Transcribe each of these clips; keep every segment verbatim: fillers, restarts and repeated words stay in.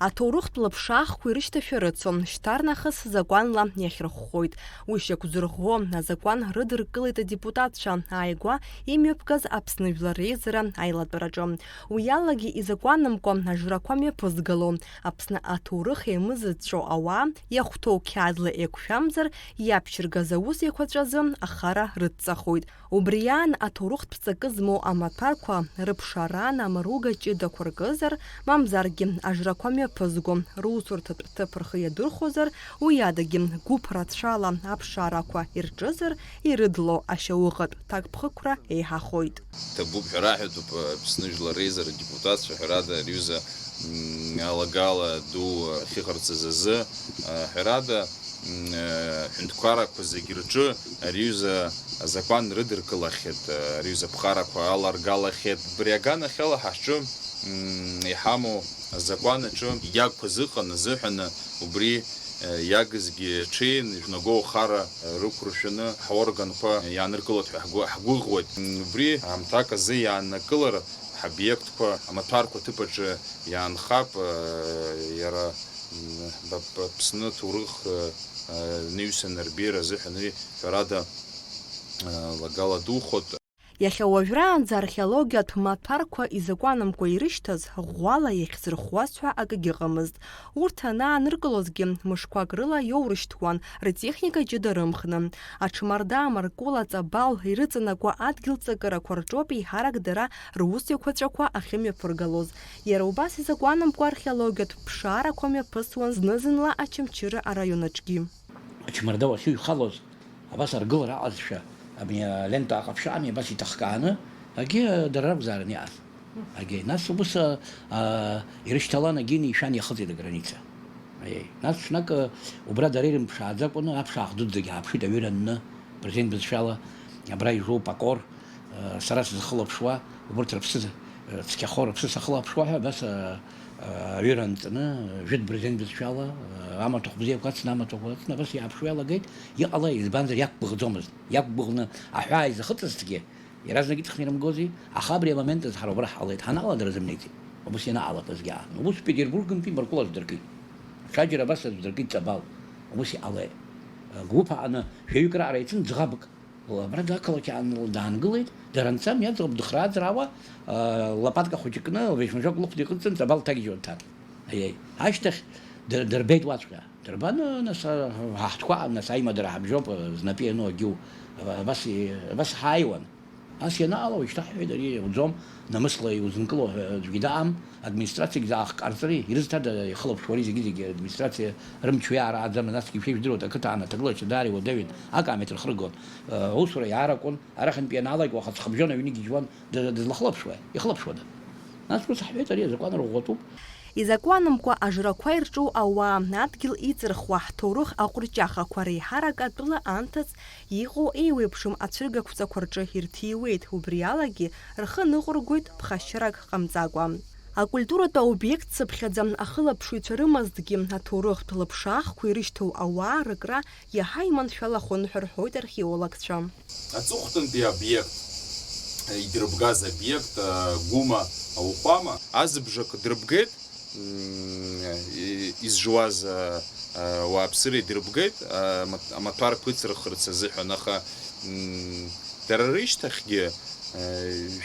Аҭоурыхтә лыԥшаахқәа ирышьҭашәа рыцу, шьҭарнахыс закәанла иахьырхәхоит. Уи шьақәзырӷәӷәо азакәан рыдыркылеит адепутатцәа, ааигәа имҩаԥгаз Аԥсны Жәлар Реизара аилатәараҿы. Уи алагьы изакәанымкәа ажрақәа мҩаԥызгало, Аԥсны аҭоурых еимызыҵәҵәо ауаа иахәҭоу қьаадла еиқәшәамзар, иаԥшьыргаз аус еиқәаҵәазы ахара рыдҵахоит. Убри аан аҭоурыхтә ҵакы змоу амаҭәарқәа рыԥшаара амаруга ҷыдақәа ркызар, мамзаргьы ажрақәа мҩаԥызго, русурҭатә ҭыԥ рхы иадырхәозар, уи адагьы гәыԥ рацәала аԥшаарақәа ирҿызар, ирыдло ашьауӷатә ҭакԥхықәра еиҳахоит. Ҭабуп ҳәа раҳәатәуп Аԥсны Жәлар Реизара адепутатцәа, ҳәарада, ари аҩыза, м, алагала ду ахьыҟарҵаз азы, а, ҳәарада, м, э, ҳәынҭқаррақәа зегь рҿы ари аҩыза азакәан рыдыркылахьеит, э, ари аҩыза аԥҟарақәа аларгалахьеит. Убри аганахьала ҳа ҳҿы, м, иҳамоу азакәан аҿы иагқәаз ыҟан азыҳәан, убри, э, иагызгьы ҽеин, ижәнаго ахара, э, рықәыршәаны ҳорганқәа иааныркылоит ҳәа ҳгәы-, ҳгәыӷуеит. М, убри аамҭак азы иааннакылар, ҳобиектқәа амаҭәарқәа аҭыԥ аҿы иаанхап, э, иара, м, б-, б-, Аԥсны аҭоурых, э, э, ныҩсан арбеиара азыҳәан уи, ҳәарада, э, лагала духоит. Иахьа уажәраанӡа археологиатә маҭәарқәа изакәанымкәа ирышьҭаз, ӷәӷәала иахьзырхуаз ҳәа акгьы ыҟамызт. Урҭ анааныркылозгьы, мышқәак рыла иоурышьҭуан, ртехника ҷыда рымхны. Аҽмарда, амаркула, аҵабал ирыҵанакуа адгьыл ҵакырақәа рҿоуп еиҳарак дара рус еиқәаҵәақәа ахьымҩаԥыргалоз. Иара убас изакәанымкәа археологиатә ԥшаарақәа мҩаԥысуан зны-зынла Очамчыра араион аҿгьы. Ачмарда уахьыҩхалоз, абас аргылара аҟазшәа, абни алента аҟаԥшьы ами абас иҭахкааны, агьи дара ракәзаарын иааз. Агьи, нас убыс, а, ирышьҭалан, агьи нишәан иахыҵит аграница. Аиеи. Нас ҽнак, а, убра дара ирымԥшааӡакәаны аԥшаах дуӡӡагь ааԥшит аҩыра анны, брезент бызшәала, абра ижәуп Акор, а, сара сзыхылаԥшуа, убырҭ рыԥсы, а, цқьахо рыԥсы сахылаԥшуа ҳәа абас, а, а, аҩыра анҵаны, жәытә брезент бызшәала, а, амаҭәахә бзиақәа ацны, амаҭәахә ацны, абас иааԥшуа иалагеит, иҟала, избанзар, иақәгәыӷӡомызт. Иақәгәыӷны аҳәаа изахыҵызҭгьы, иаразнак иҵхны ирымгози, аха абри амомент азы ҳара убра ҳҟалеит, ҳанаала дара зымнеиӡеит. Убыс ианаалатәазгьы аан. Ус Петербургынтәи маркула аӡә дыркит. Ҽаџьара абас аӡә дыркит Ҵабал. Убыс иҟалеит. Гәыԥ аҟаны жәаҩык раҟара ицын ӡӷабк. Абра ақалақь аан даангылеит, дара анцамҩа аӡӷаб дыхрааӡараауа, лопатка хәыҷы кны, веишмажәак лыхәда иҟыҵын, Ҵабал дҭагьежьуа дҭан. Аиеи. Ашьҭахь дыр-, дырбеит уаҵәҟьа. Дырбаны, нас, а, ҳа ҳтәқәа, нас, аимадара ҳабжьоуп, а, знапы иану агьу, а, абас и-, абас ҳааиуан. Ас ианаала, уажәшьҭа ҳҳәеит, ари иауӡом, намысла иузынкыло ҳәа аӡәгьы даам, администрациагь заах ҟарҵари, ирызҭада ихылаԥшуа ари зегьы-зегьы, администрациа рымч уиаара ааӡама, насгьы шәа ижәдыруеит, ақыҭа аан аҭагылазаашьа даара иуадаҩын, акаамеҭ рхыргон, а, аусура иааракәын, арахьынтәи ианаалак уаха ҵхыбжьон аҩны игьежьуан, д-, дызлахылаԥшуа, ихылаԥшуада? Нас ус ҳҳәеит, ари азакәан рӷәӷәатәуп. Изакәанымкәа ажрақәа ирҿу ауаа, адгьыл иҵырхуа, ҳҭоурых аҟәырҷахақәа реиҳарак атәыла анҭыҵ иҟоу еиуеиԥшым ацәыргақәҵақәа рҿы ирҭиуеит, убри алагьы рхы ныҟәыргоит ԥхашьарак ҟамҵакәа. Акультуратә аобиект цыԥхьаӡа ахылаԥшыҩцәа рымазҭгьы, аҭоурыхтә лыԥшаахқәа ирышьҭоу ауаа рыкра иаҳа иманшәалахон ҳәа рҳәоит археологцәа. Аҵыхәтәантәи аобиект, идырбгаз обиект, а, Гәыма ауахәама. Азыбжак дрыбгеит, м, и-, изжуаз, а, а, ауааԥсыра идырбгеит, а, ма-, амаҭәарқәа ыҵырхырц азыҳәан, аха, м, дара рышьҭахьгьы, а,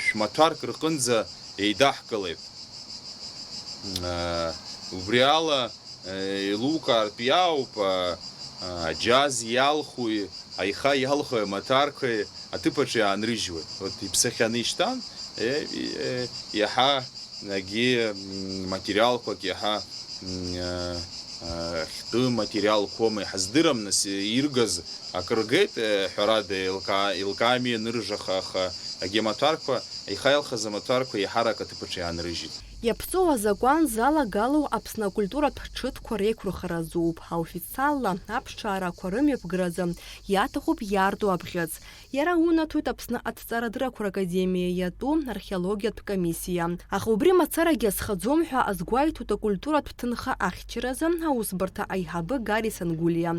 шәмаҭәарк рҟынӡа еидаҳкылеит. М, а, убри ала, еилукаартә иаауп, а, а, аџьаз иалхуи, аиха иалхуи амаҭәарқәеи аҭыԥаҿы иаанрыжьуеит. Вот иԥсахьаны ишьҭан, е, е, иаҳа, егьи, м, материалқәак иаҳа, м, а, а, хьтәы материалқәоума, иҳаздырам, нас, иргаз акы ргеит, е, ҳәарада, еилкаа-, еилкаами ианыржаха, аха егьи амаҭәарқәа, аиха иалхыз амаҭәарқәа еиҳарак аҭыԥаҿы иаанрыжьит. Иаԥҵоу азакәан залагалоу Аԥсны акультуратә ҽыҭқәа реиқәырхара азоуп. Аофициалла аԥшаарақәа рымҩаԥгаразы иаҭахуп иаарту абӷьыц. Иара унаҭоит Аԥсны аҭҵаарадыррақәа ракадемиа иатәу археологиатә комиссиа. Аха убри мацарагьы азхаӡом ҳәа азгәеиҭоит акультуратә ҭынха ахьчаразы аусбарҭа аиҳабы Гари Сангулиа.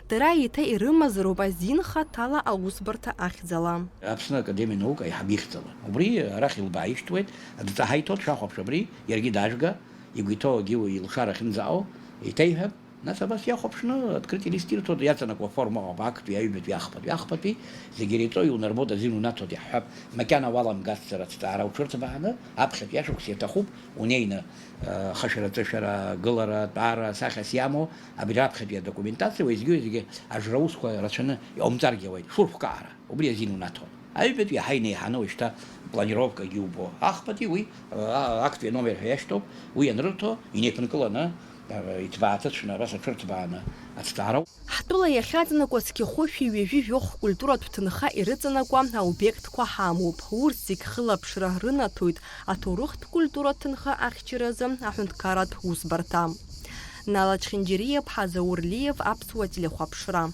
Дара еиҭа ирымазароуп азин хаҭала аусбарҭа ахьӡала. Аԥсны академиа наука аиҳаб ихьӡала. Убри арахь илбааишьҭуеит, адҵа ҳаиҭоит, шәахәаԥш абри, иаргьы дажәга, Игәы иҭоу агьы уи илшара ахьынӡаҟоу еиҭеиҳәап, нас абас иахәаԥшны открытие лист ирҭоит, иаҵанакуа аформа ыҟоуп, актәи, аҩбатәи, ахԥатәи, ахԥатәи, зегьы иреиҵо иунарбоит, азин унаҭоит иаҳҳәап, макьана уаламгацзар аҭҵаара уҽырҭбааны, аԥхьатәи ашықәс иаҭахуп, унеины, э, хышәара-ҵышәара, гылара, тәара, сахьас иамоу, абри раԥхьатәи адокументациа уеизгьы-уеизгьы ажра усқәа рацәаны иҟаумҵаргьы ауеит, шурхәкаара. Убри азин унаҭон. Аҩбатәи иаҳа инеиҳаны уажәшьҭа планировкагьы убо. Ахԥатәи уи, а, актәи аномер ҳәа иашьҭоуп, уи анрырҭо, инеиԥынкыланы, а, иҭбааҭыцәны, абас аҽырҭбааны аҭҵаара. Ҳтәыла иахьаҵанакуа цқьахәышәи ҩажәи жәохә культуратә ҭынха ирыҵанакуа аобиектқәа ҳамоуп. Урҭ зегь хылаԥшра рынаҭоит аҭоурыхтә культуратә ҭынха ахьчаразы аҳәынҭқарратә усбарҭа. Нала Чхинџьириа-ԥҳа, Заур Лиев, Аԥсуа телехәаԥшра.